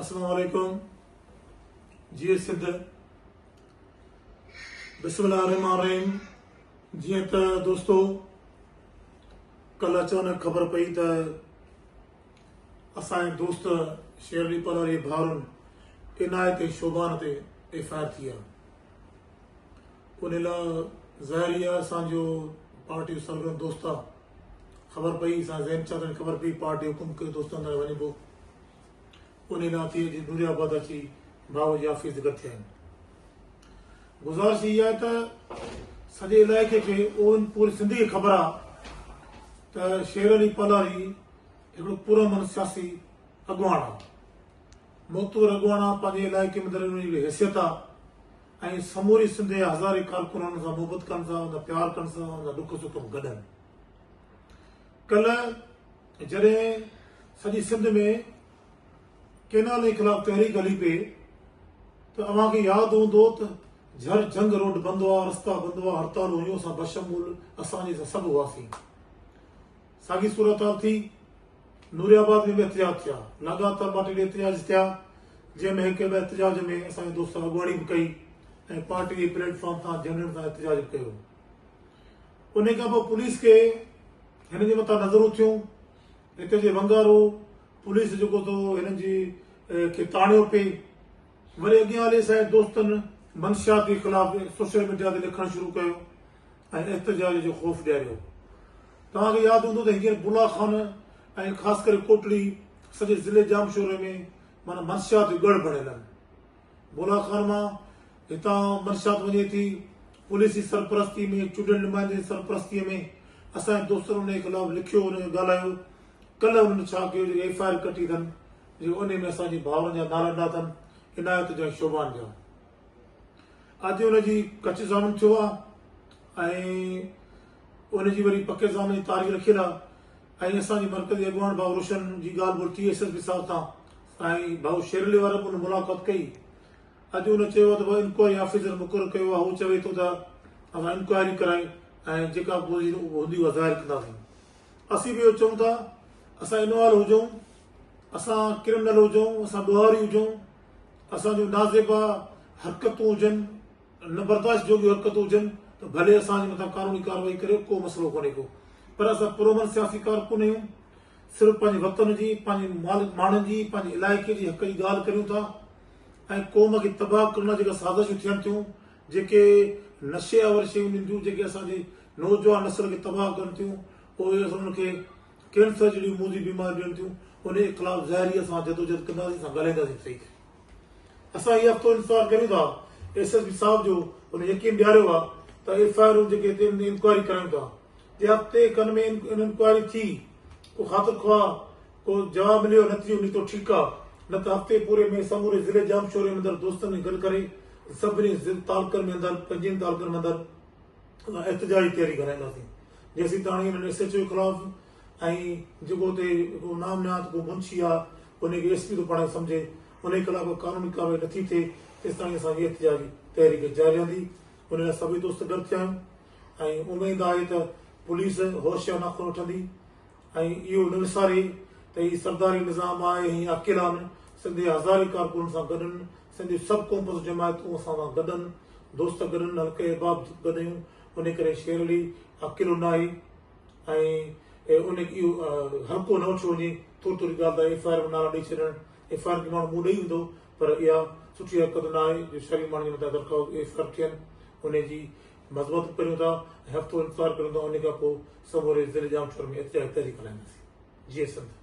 السلام عليڪم جيئي سنڌ بسم الله الرحمن الرحيم جيئن ته دوستو ڪل اچانڪ خبر پئي ته اسان جي دوست شير علي پلاري ڀائرن عنايت ۽ شوبان تي ايف I R ٿي آ ان لاء ظاهري آ اسان جو پارٽي جو سرگرم دوست آ خبر پئي اسان ذهن چاهتن خبر پئي پارٽي حڪم ڪيو دوستن تائين وڃبو ان لاء ٿي اڄ نوري آباد اچي ڀاء جي آفيس تي گڏ ٿيا آهن گذارش هي آهي ته سڄي علائقي کي اون پوري سنڌ کي خبر آ ته شير علي پلاري هڪڙو پرامن سياسي اڳواڻ آ معتبر اڳواڻ آ پنهنجي علائقي ۾ در ان جي حيثيت آ ۽ سموري سنڌ جا هزارين ڪارڪن ان سان محبت ڪن ٿا، ان سان پيار ڪن ٿا، ان سان ڏک سک ۾ گڏ آهن. ڪلهه جڏهن سڄي سنڌ ۾ ڪينال جي خلاف تحريڪ هلي پئي ته اوهان کي ياد هوندو ته جھر جھنگ روڊ بند هئا، رستا بند هئا، هڙتالون هيون، اسان بشمول اسان جي سڀ هئاسين. ساڳي صورتحال ٿي. نوري آباد ۾ به احتجاج ٿيا، لاڳاتا ٻه ٽي ڏينهن احتجاج ٿيا، جنهن ۾ هڪ ٻه احتجاج ۾ اسان جي دوستن اڳواڻي به ڪئي ۽ پارٽي جي پليٽ فارم تان جنرل سان احتجاج به ڪيو. انهي کان پوء پوليس کي هنن جي مٿان نظرون ٿيون، هتي جي ونگارو پوليس جيڪو ٿو هنن جي کي تاڻيو پئي، وري اڳيان هلي اسان جي دوستن منشيات جي خلاف سوشل ميڊيا تي لکڻ شروع ڪيو ۽ احتجاج جو خوف ڏياريو. توهان کي ياد هوندو ته هينئر بولا خان ۽ خاص ڪري ڪوٽڙي سڄي ضلعي ڄامشوري ۾ معنيٰ منشيات جو ڳڙهه بڻيل آهن. بولا خان مان هتان منشيات وڃي ٿي، پوليس جي سرپرستي ۾ چونڊيل نمائندن جي سرپرستي ۾ اسان جي دوستن ان جي خلاف لکيو ان جو ڳالهايو. ڪلهه انهن ڇا ڪيو جيڪي ايف I R ڪٽي اٿن جيڪو انهي ۾ اسان جي ڀائرن جا نالا ڏنا اٿن عنايت جا ۽ شوبان جا. اڄ ان جي ڪچي ضامن ٿيو آ ۽ ان جي وري پڪي ضامن جي تاريخ رکيل آ ۽ اسان جي مرڪزي اڳواڻ ڀائو روشن جي ڳالهه ٻولهه ٿي ايس ايس پي صاحب سان ۽ ڀائو شيرعلي وارن به ان ملاقات ڪئي اڄ ان چيو آ ته ڀائو انڪوائري آفيسر مقرر ڪيو آ هو چوي ٿو ته اسان انڪوائري ڪرائي ۽ جيڪا پوزيشن هوندي اها ظاهر ڪنداسين اسين به اهو چئون ٿا اسان انوالو هجون اسان ڪرمنل هجون اسان ڏوهاري هجون اسان جون نازيبا حرڪتون هجن، نه برداشت جوڳيون حرڪتون هجن ته ڀلي اسان جي مٿان قانوني ڪارروائي ڪريو ڪو مسئلو ڪونهي ڪو پر اسان پرامن سياسي ڪارڪن آهيون صرف پنهنجي وطن جي پنهنجي ماڻهن جي پنهنجي علائقي جي حق جي ڳالهه ڪريون ٿا ۽ قوم کي تباهه ڪرڻ لاء جيڪا سازشون ٿين ٿيون جيڪي نشي آور شيون ڏين ٿيون جيڪي اسان جي نوجوان نسل کي تباهه ڪن ٿيون اهي اسان انهن کي ڪينسر جهڙيون موذي بيماريون ڏين ٿيون، انهيء خلاف ظاهري اسان جدوجهد ڪنداسين، اسان ڳالهائينداسين صحيح ته اسان هي هفتو انتظار ڪريون ٿا ايس ايس پي صاحب جو ان يقين ڏياريو آهي ته ايف I آرون جيڪي هتي ان انڪوائري ڪرايون ٿا جي هفتي کن ۾ ان انڪوائري ٿي ڪو خاطر خواهه ڪو جواب مليو نتيجو نڪتو ٺيڪ آهي نه ته هفتي پوري ۾ سموري ضلعي ڄامشوري ۾ اندر دوستن کي گڏ ڪري سڀني تعلقن ۾ اندر پنجن تعلقن ۾ اندر اسان احتجاجي تحريڪ هلائينداسين جيسيتاڻي انهن ايس ايڇ او جي خلاف ۽ جيڪو اتي هڪڙو نام نهاد ڪو منشي آ ان کي ايس پي ٿو پاڻ کي سمجهي ان جي خلاف ڪا قانوني ڪارروائي نٿي ٿئي تيستاڻي اسان جي احتجاجي تحريڪ جاري رهندي ان لاء سڀئي دوست گڏ ٿيا آهيون ۽ اميد آهي ته پوليس هوش جا ناخن وٺندي ۽ اهو نه وساري ته هي سرداري نظام آهي ۽ اڪيلا آهن، سنڌ جا هزارين ڪارڪن سان گڏ آهن، سنڌ جون سڀ قومپرست جماعتون اسان سان گڏ آهن، دوست گڏ آهن، حلقه احباب گڏ آهيون، ان ڪري شير علي اڪيلو ناهي ۽ ان کي اهو حلقو نه وٺيو وڃي، ٿوري ٿوري ڳالهه تان ايف I R ۾ نالا ڏئي ڇڏڻ، ايف I R کي ماڻهو منهن ڏئي ويندو پر اها سٺي حرڪت ناهي جو شريف ماڻهن جي مٿان درخواست ايف I R ٿين، ان جي مذمت به ڪريون ٿا ۽ هفتو انتظار ڪريون ٿا ان کان پوء سموري ضلعي ڄامشوري ۾ احتجاجي تحريڪ هلائينداسين. جيئي سنڌ.